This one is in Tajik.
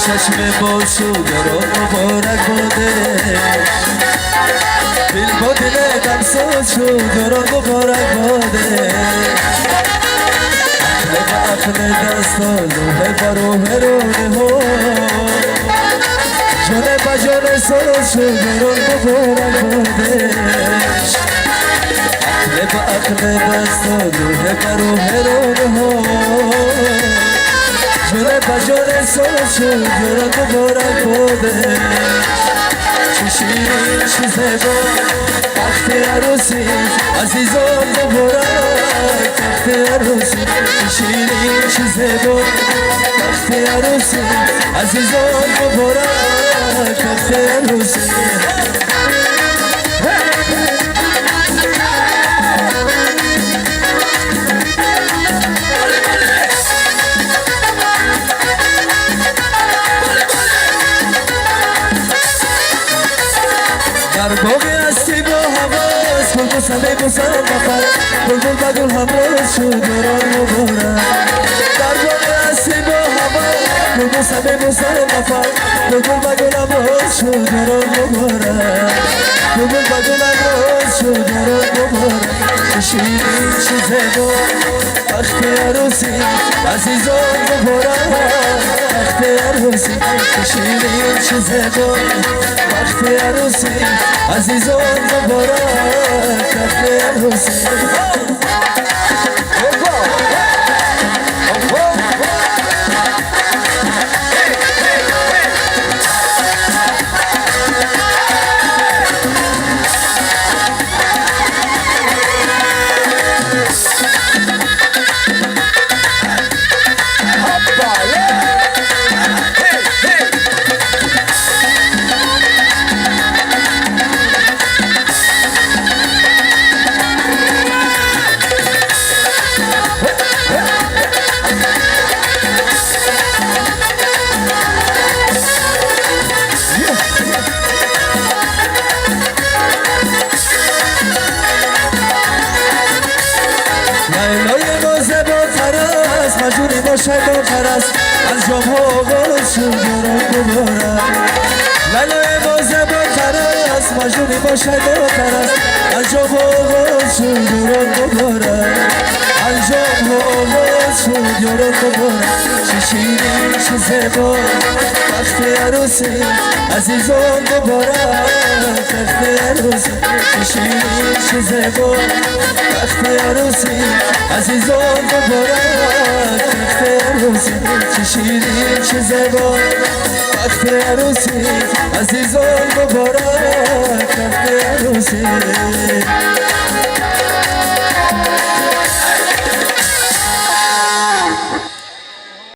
چشم باشو یاران مبارک باده دل با دل دمساز شد یاران مبارک باده عقل به عقل دستا روح با روح رونه ها جان به جان ساز شد یاران مبارک باده عقل به عقل دستا روح با روح رونه ها جان به جان ساز شد یاران مبارک باده چه شیرین چه زیبا وقت عروسی عزیزان مبارک وقت عروسی چه شیرین چه زیبا وقت عروسی عزیزان مبارک وقت عروسی. در باغ هستی با هواس بلبل سمی بوسم بخر بلبل با گل همراز شد یاران مبارک در باغ هستی با هواس بلبل سمی بوسم بخر بلبل با گل همراز شد یاران مبارک بلبل با گل همراز شد یاران مبارک چه شیرین چه زیبا وقت عروسی عزیزان مبارک وقت عروسی چه شیرین چه زیبا وقت عروسی عزیزان مبارک وقت عروسی. مجونی ما شیدا است از جام ها آغاز شد یاران مبارک لیلای ما زیباتر است مجنونی ما شیداتر است از جام ها آغاز شد یاران مبارک از جام ها آغاز شد یاران مبارک چه شیرین چه زیبا وقت عروسی عزیزان مبارک وقت عروسی چه شیرین چه زیبا وقت عروسی عزیزان مبارک وقت عروسی چه شیرین چه زیبا وقت عروسی عزیزان مبارک وقت عروسی.